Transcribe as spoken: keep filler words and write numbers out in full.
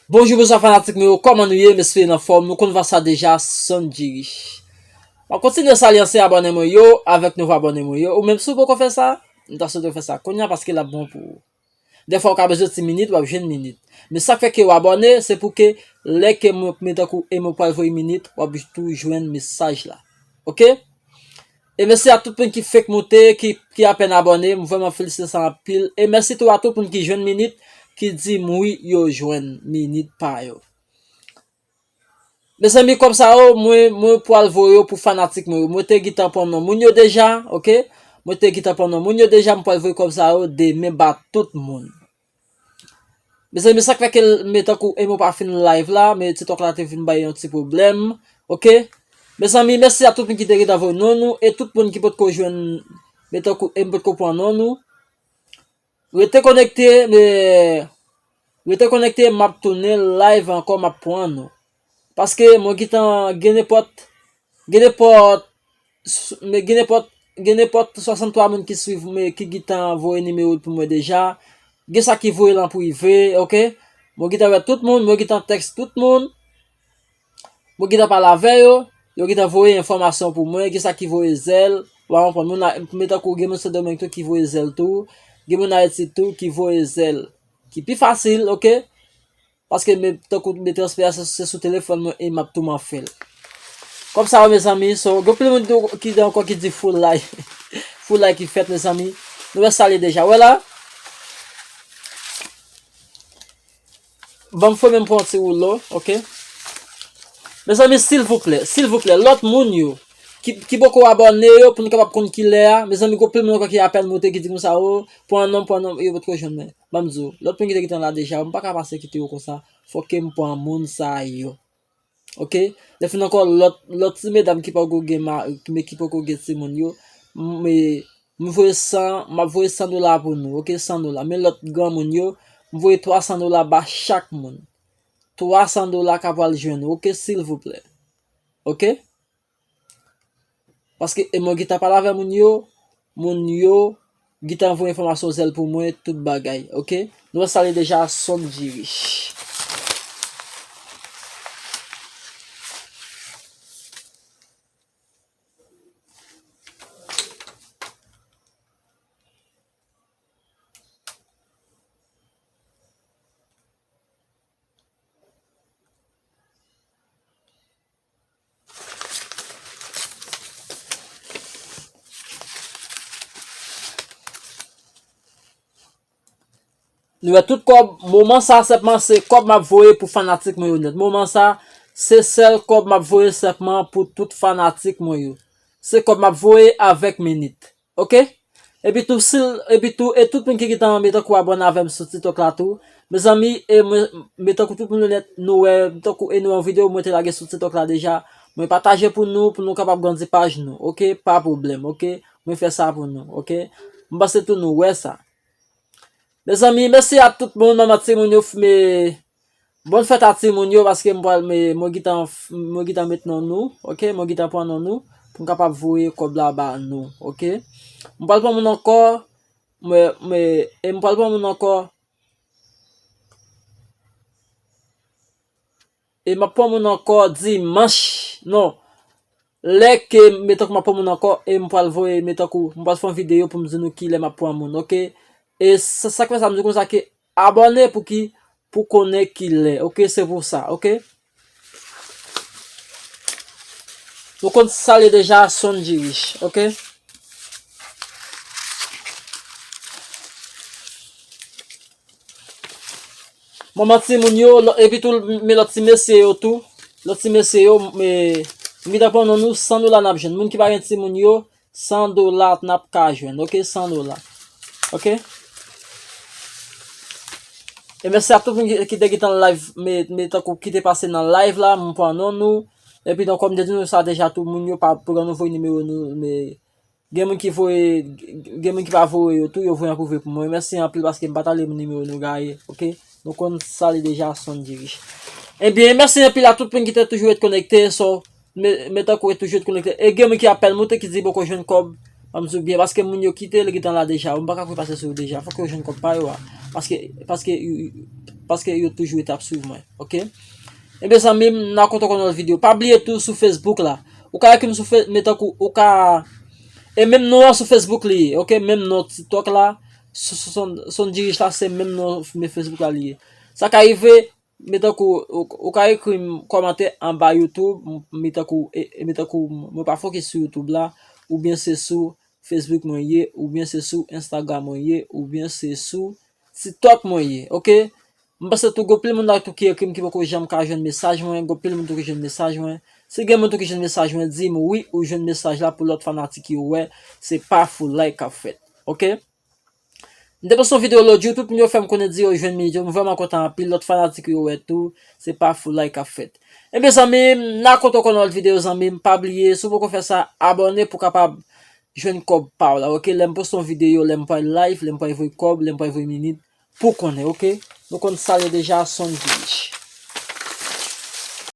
Bonjou, bonswa fanatik mwen yo, kòman nou ye? M espere n anfòm, nou konn vwa sa deja, Sonn Djirich. M ap kontinye salye ansyen abòne mwen yo, avèk nouvo abòne mwen yo. Ou menm si w poko fè sa, m ta swete w fè sa kounye a paske l ap bon pou ou. Dèfwa w ka bezwen ti minit, w ap jwenn minit. Men sa k fè ke w abòne, se pou ke lè ke mwen, men tankou e mwen pral voye minit, w ap tou jwenn mesaj la. Oke? E mèsi a tout moun ki fèk moute, ki, ki apèn abòne. M vrèman felisite sa anpil. E mèsi tou a tout moun ki jwenn minit, ki di m wi, yo jwenn minit pa yo. Mezanmi, kòb sa yo, mwen, mwen pral voye yo pou fanatik mwen yo. Mwen te gentan pran non moun yo deja, oke? Mwen te gentan pran non moun yo deja, m pral voye kòb sa yo demen ba tout moun. Mezanmi, sa k fè ke l, men tankou e mwen pa fin live la, men TikTok la te vin bay yon ti pwoblèm. Oke? Mezanmi, mèsi a tout moun ki te gentan voye non nou e tout moun ki potko jwenn, men tankou e m potko pran non nou. Rete konekte, men, rete konekte, m ap tounen live ankò, m ap pran nou. Paske mwen gentan gen nenpòt, gen nenpòt, s-, men gen nenpòt, gen nenpòt swasanntwa moun ki swiv mwen, ki gentan voye nimewo l pou mwen deja. Gen sa ki voye l an prive, oke? Mwen gentan wè tout moun, mwen gentan tèks tout moun. Mwen gentan pale avè yo, yo gentan voye enfòmasyon pou mwen, gen sa ki voye zèl, w a konprann. Moun a, men tankou gen moun Sendomeng tou ki voye zèl tou, gen moun Ayiti tou ki voye zèl. Ki pi fasil, oke? Paske men, tankou men transfè a, se, se sou telefòn mwen e m ap touman fè l. Kòb sa yo, mezanmi, so, gen pil moun tou ki ankò ki di full like. Full like ki fèt, mezanmi. Nou wè sa li deja. Wè la. Ban m fè menm pran ti woulo, oke? Mezanmi, silvouplè, silvouplè, lòt moun yo, ki, ki poko abòne yo, pou nou kapab konn kilè a. Mezanmi, gon pil moun ankò ki apèn moute, ki di konsa, o, pran non, pran non, yo potko jwenn mwen. Ban m di w, lòt moun ki te gentan la deja, m pa ka pase kite yo konsa. Fòk ke m pran moun sa yo. Oke? Lè fini ankò, lòt, lòt ti medam ki poko gen ma-, men ki poko gen timoun yo, m, m voye san, m ap voye san dola pou nou, oke? San dola. Men lòt granmoun yo, m voye twa san dola ba chak moun. Twa san dola ka pral jwenn ou, oke? Silvouplè. Oke? Paske, e mwen gentan pale avè moun yo, moun yo gentan voye enfòmasyon zèl pou mwen, tout bagay, oke? Nou wè sa li deja, Sonn Djirich. Nou wè tout kòb, moman sa sèlman se kòb m ap voye pou fanatik mwen yo nèt. Moman sa, se sèl kòb m ap voye sèlman pou tout fanatik mwen yo. Se kòb m ap voye avèk minit. Oke? Epi tou, si l, epi tou, e tout moun ki gentan men tankou abòne avè m sou TikTok la tou. Mezanmi, e mwen, men tankou tout moun yo nèt, nou wè, tankou e nou yon videyo mwen te lage sou TikTok la deja. Mwen pataje pou nou, pou nou kapab grandi paj nou. Oke? Pa pwoblèm, oke? Mwen fè sa pou nou, oke? M panse tou nou wè sa. Mezanmi, mèsi a tout moun, manman timoun yo, f-, men, bòn fèt a timoun yo, paske m pral, men, mwen gentan f-, mwen gentan met non nou, oke? Mwen gentan pran non nou, pou m kapab voye kòb la ba nou, oke? M pral pran moun ankò, mwen, men, e m pral pran moun ankò. E m ap pran moun ankò dimanch. Non. Lè ke, men tankou m ap pran moun ankò, e m pral voye, men tankou, m pral fè yon videyo pou m di nou kilè m ap pran moun, oke? E sa, sa k fè sa, m di konsa ke abòne pou ki, pou konnen kilè, oke? Se pou sa, oke? Nou konn sa li deja, Sonn Djirich, oke? Manman timoun yo, lò-, epi tou, men lòt ti mesye yo tou. Lòt ti mesye yo, men, m gentan pran non nou, san dola n ap jwenn. Moun ki pa gen timoun yo, san dola n ap ka jwenn, oke? San dola. Oke? E mèsi a tout moun ki, ki te gentan live, men, men tankou ki te pase nan live la, m pran non nou. Epi donk, kòm m te di nou sa deja, tout moun yo pa pran nou voye nimewo nou, men Gen moun ki voye, gen moun ki pa voye yo tou, yo voye an prive pou mwen. Mèsi anpil paske m pa t ale nimewo nou gaye, oke? Nou konn sa li deja, Sonn Djirich. Ebyen, mèsi anpil a tout moun ki te toujou ret konekte, so, men, men tankou ret toujou ret konekte. E gen moun ki apèn moute ki di poko jwenn kòb, ban m di w byen, paske moun yo kite, li gentan la deja. M pa ka fè pase sou yo deja. Fòk yo jwenn kòb pa yo a. Paske, paske, paske yo toujou rete ap swiv mwen, oke? Ebyen, zanmi m, n a kontan konn lòt videyo. Pa bliye tou sou Facebook la. Ou ka ekri m sou Fe-, men tankou, ou ka, e menm non an sou Facebook li ye, oke? Menm non TikTok la, Son, Son, Son Dirich la, se menm non men Facebook la li ye. Sa ka rive, men tankou, ou, ou ka ekri m kòmantè anba YouTube, m, men tankou, e, e men tankou, mwen pa fokis sou YouTube la, oubyen se sou Facebook mwen ye, oubyen se sou Instagram mwen ye, oubyen se sou TikTok mwen ye, oke? M panse tou gon pil moun la tou ki ekri m ki poko janm ka jwenn mesaj mwen, gon pil moun tou ki jwenn mesaj mwen. Si gen moun tou ki jwenn mesaj mwen, di m wi ou jwenn mesaj la pou lòt fanatik yo wè, se pa foulay k ap fèt, oke? M te poste yon videyo lòt jou, tout moun yo fè m konnen di yo jwenn milyon, m vrèman kontan anpil, lòt fanatik yo wè tou, se pa foulay k ap fèt. Ebyen zanmi m, n a kontan konn lòt videyo zanmi m, pa bliye, si w poko fè sa, abòne pou w kapab jwenn kòb pa w la, oke? Lè m poste yon videyo, lè m pral live, lè m pral voye kòb, lè m pral voye minit, pou w konnen, oke? Nou konn sa l ye deja, Son Dirich.